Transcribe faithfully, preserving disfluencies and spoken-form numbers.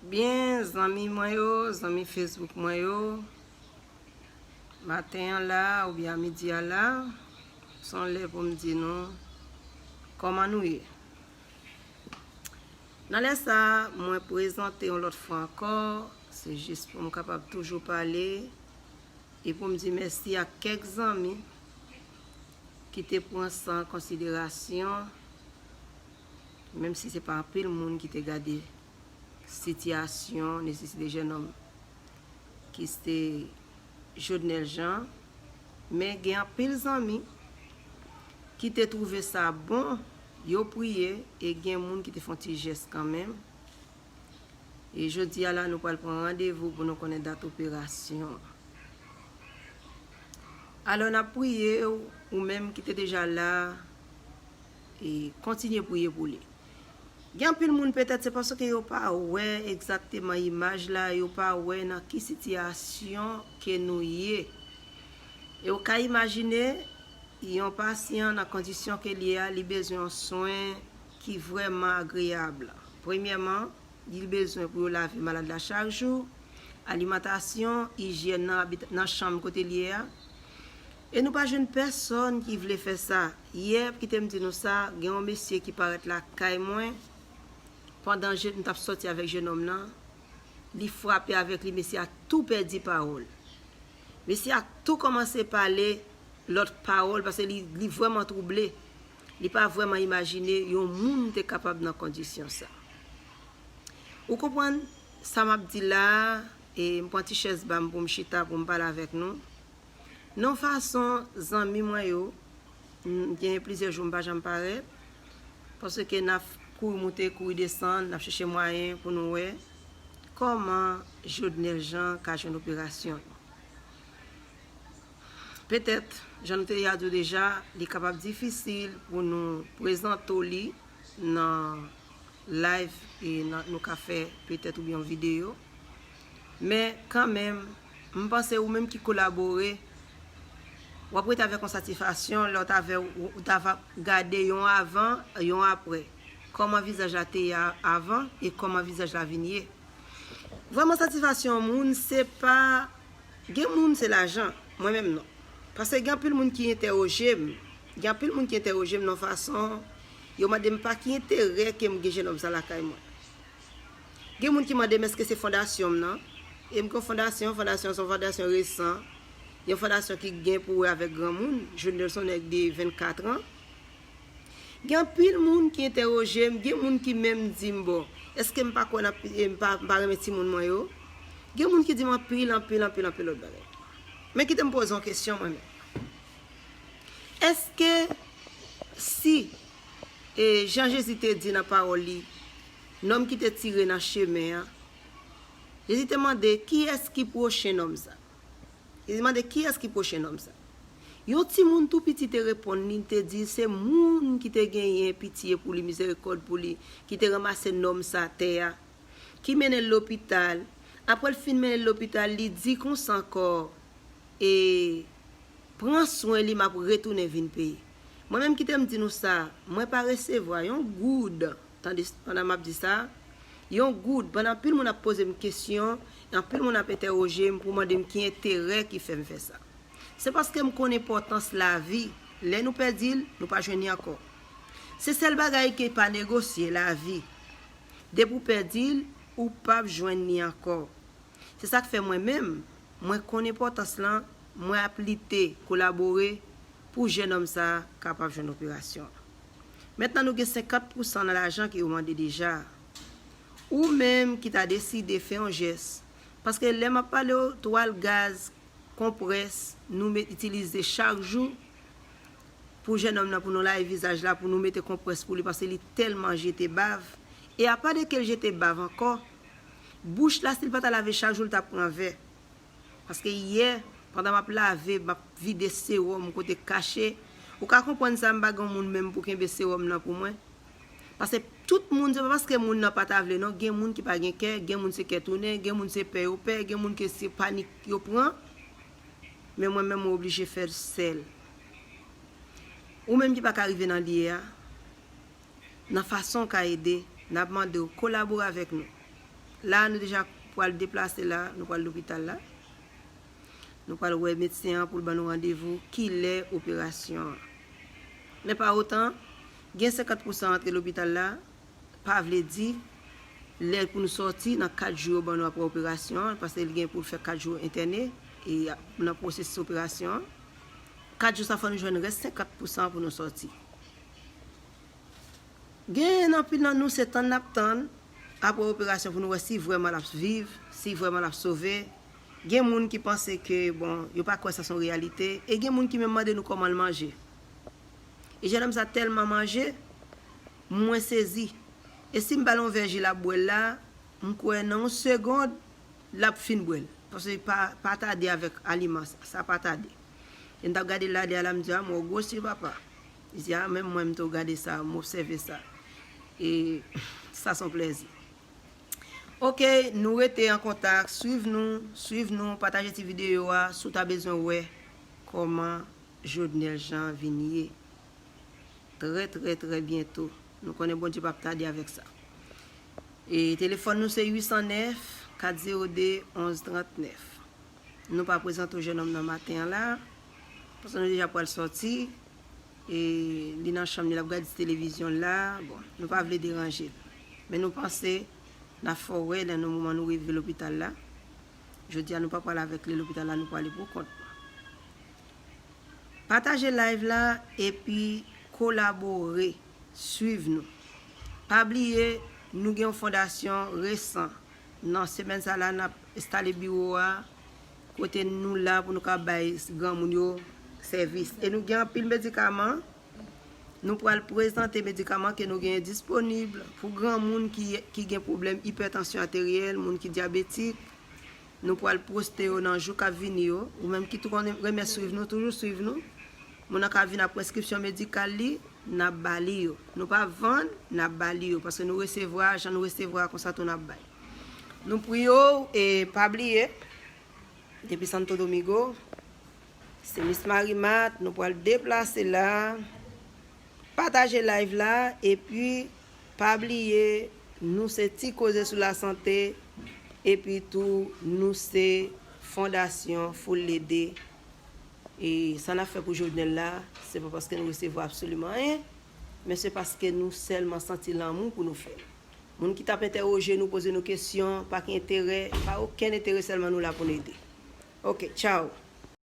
Byen, zanmi mwen yo, zanmi Facebook mwen yo, maten an la, oubyen a midi a la, se yon lè pou m di nou kòman nou ye. Nan lè sa, mwen prezante yon lòt fwa ankò, se jis pou m kapab toujou pale e pou m di mèsi ak kèk zanmi ki te pran sa an konsiderasyon, menm si se pa anpil moun ki te gade sitiyasyon, nesesite jennonm ki se Jodnel Jean, men gen anpil zanmi ki te twouve sa bon, yo priye, e gen moun ki te fè yon ti jès kanmenm. E jodi a la, nou pral pran randevou pou nou konnen dat operasyon an. Alò, n ap priye, ou menm ki te deja la, e kontinye priye pou li. Gen anpil moun, petèt se paske yo pa wè egzakteman imaj la, yo pa wè nan ki sitiyasyon ke nou ye. E w ka imajine yon pasyan nan kondisyon ke l ye a, li bezwen yon swen ki vrèman agreyab. Premyèman, li bezwen pou yo lave malad la chak jou, alimantasyon, ijyèn nan abit-, nan chanm kote l ye a. E nou pa jwenn pèsòn ki vle fè sa. Yè, kite m di nou sa, gen yon mesye ki parèt lakay mwen, pandan je-, m t ap sòti avèk jennonm nan, li frape avèk li, mesye a tou pèdi pawòl. Mesye a tou kòmanse pale lòt pawòl, paske li, li vrèman twouble. Li pa vrèman imajine yon moun te kapab nan kondisyon sa. Ou konprann sa m ap di la a, e m pran ti chèz ba m pou m chita, pou m pale avèk nou. Nan fason zanmi mwen yo, m gen plizyè jou m pa janm parèt, paske n ap kouri moute, kouri desann, n ap chèche mwayen pou nou wè kòman Jodnel Jean ka jwenn operasyon l. Petèt, jan nou te ya di w deja, li kapab difisil pou nou prezante w li nan live e nan, nou ka fè petèt oubyen yon videyo. Men kanmenm, m panse ou menm ki kolabore, w ap rete avèk yon satisfaksyon lè w ta vè, ou ta va gade yon avan, yon aprè. Kòman vizaj la te ye a-, avan e kòman vizaj la vin ye. Vrèman, satisfaksyon yon moun, se pa, gen moun se lajan, mwen menm non. Paske gen anpil moun ki entèwoje m. Gen anpil moun ki entèwoje m nan fason, yo mande m pa ki enterè ke m gen jennonm sa lakay mwen. Gen moun ki mande m èske se fondasyon m nan. E m gen yon fondasyon, fondasyon se yon fondasyon resan. Yon fondasyon ki gen pou wè avèk granmoun. Jodnel se yon nèg de vennkat an. Gen anpil moun ki entèwoje m, gen moun ki menm di m, bon, èske m pa kwè nan, e, m pa, m pa renmen timoun mwen yo? Gen moun ki di m anpil, anpil, anpil, anpil lòt bagay. Men kite m poze yon kesyon mwen menm. Èske si, e, jan Jezi te di nan pawòl li, nonm ki te tire nan chemen an, Jezi te mande, kiyès ki pwochen nonm sa? Li mande, kiyès ki pwochen nonm sa? Yon timoun tou piti te reponn li, te di, se moun ki te genyen pitye pou li, mizerikòd pou li, ki te ranmase nonm sa atè a, ki mennen l lopital. Apre l fin mennen l lopital, li di konsa ankò, e, pran swen li, m ap retounen vin peye. Mwen menm, kite m di nou sa, mwen pa resevwa yon goud, tande, pandan m ap di sa, yon goud, pandan anpil moun ap poze m kesyon, anpil moun ap entèwoje m pou mande m ki enterè ki fè m fè sa. Se paske m konn enpòtans lavi. Lè nou pèdi l, nou pa jwenn li ankò. Se sèl bagay ki pa negosye, lavi. Depi w pèdi l, ou p ap jwenn li ankò. Se sa k fè mwen menm, mwen konn enpòtans lan, mwen ap lite, kolabore pou jennonm sa a kapab jwenn operasyon an. Mentnan nou gen senkant pousan nan lajan ke yo mande deja. Ou menm ki ta deside fè yon jès, paske lè m ap pale w, twal, gaz, konprès, nou met, itilize chak jou pou jennonm nan, pou nou lave vizaj la, pou nou mete konprès pou li, paske li tèlman jete bav. E apa de ke l jete bav ankò, bouch la, si l pa ta lave chak jou, l t ap pran vè. Paske yè, pandan m ap lave, m ap vide sewòm kote kache. Ou ka konprann sa, m pa gen moun menm pou kenbe sewòm nan pou mwen. Paske tout moun, se pa paske moun nan pa ta vle non, gen moun ki pa gen kè, gen moun se kè tounen, gen moun se pè yo pè, gen moun ke se panik yo pran. Men mwen menm, mwen oblije fè l sèl. Ou menm ki pa ka rive nan lye a, nan fason w ka ede, n ap mande w kolabore avèk nou. La, nou deja pral deplase la, nou pral lopital la. Nou pral wè medsen an pou l ban nou randevou kilè operasyon an. Men pa otan, gen senkant pousan antre lopital la, pa vle di lè pou nou sòti nan kat jou yo ban nou apre operasyon an, paske l gen pou l fè kat jou entène, e nan pwosesis operasyon an. Kat jou sa fò nou jwenn rès senkant pousan pou nou sòti. Gen anpil nan nou se tann n ap tann apre operasyon pou nou wè si vrèman l ap viv, si vrèman l ap sove. Gen moun ki panse ke, bon, yo pa kwè sa se yon reyalite, e gen moun ki menm mande nou kòman l manje. E jennonm sa tèlman manje, mwen sezi. E si m ba l yon vè ji l ap bwè l la, m kwè nan yon segond, l ap fin bwè l. Paske pa, pa tade avèk aliman sa, sa pa tade. E m t ap gade l la, de a la m di, a, mwen gwosi papa. Li di, a, menm mwen m tou gade sa, m obsève sa. E sa se yon plèzi. Oke, nou rete an kontak, swiv nou, swiv nou, pataje ti videyo a, si w ta bezwen wè kòman Jodnel Jean vin ye. Trè, trè, trè byento. Nou konnen Bondye p ap tade avèk sa. E telefòn nou se uit san nèf, kat zewo de, onz trant nèf. Nou pa prezante w jennonm nan maten an la, paske nou deja pral sòti. E li nan chanm li, l ap gade ti televizyon l la. Bon, nou pa vle deranje l. Men nou panse n a fè w wè lè nan moman nou rive lopital la. Jodi a, nou pa pral avèk li lopital la, nou prale pou kont nou. Pataje live la epi kolabore, swiv nou. Pa bliye, nou gen yon fondasyon resan. Nan semèn sa la, n ap enstale biwo a, kote nou la pou nou ka bay granmoun yo sèvis. E nou gen anpil medikaman. Nou pral prezante medikaman ke nou genyen disponib pou granmoun ki, ki gen pwoblèm ipètansyon ateryèl, moun ki dyabetik. Nou pral poste yo nan jou k ap vini yo. Ou menm ki tou konn renmen swiv nou, toujou swiv nou. Moun nan ka vin ak preskripsyon medikal li, n ap ba li yo. Nou pa vann, n ap ba li yo. Paske nou resevwa, jan nou resevwa, konsa tou n ap bay. Nou priye w, e pa bliye, depi Santo Domingo, se Miss Marie Mat, nou pral deplase la. Pataje live la, epi pa bliye, nou se Ti Koze sou Lasante, epi tou nou se Fondasyon Full Lede. E sa n ap fè pou Jodnel la, se pa paske nou resevwa absoliman anyen, men se paske nou sèlman santi lanmou pou nou fè l. Moun ki t ap entèwoje nou, poze nou kesyon, pa gen enterè, pa okenn enterè, sèlman nou la pou n ede. Oke, tchaw.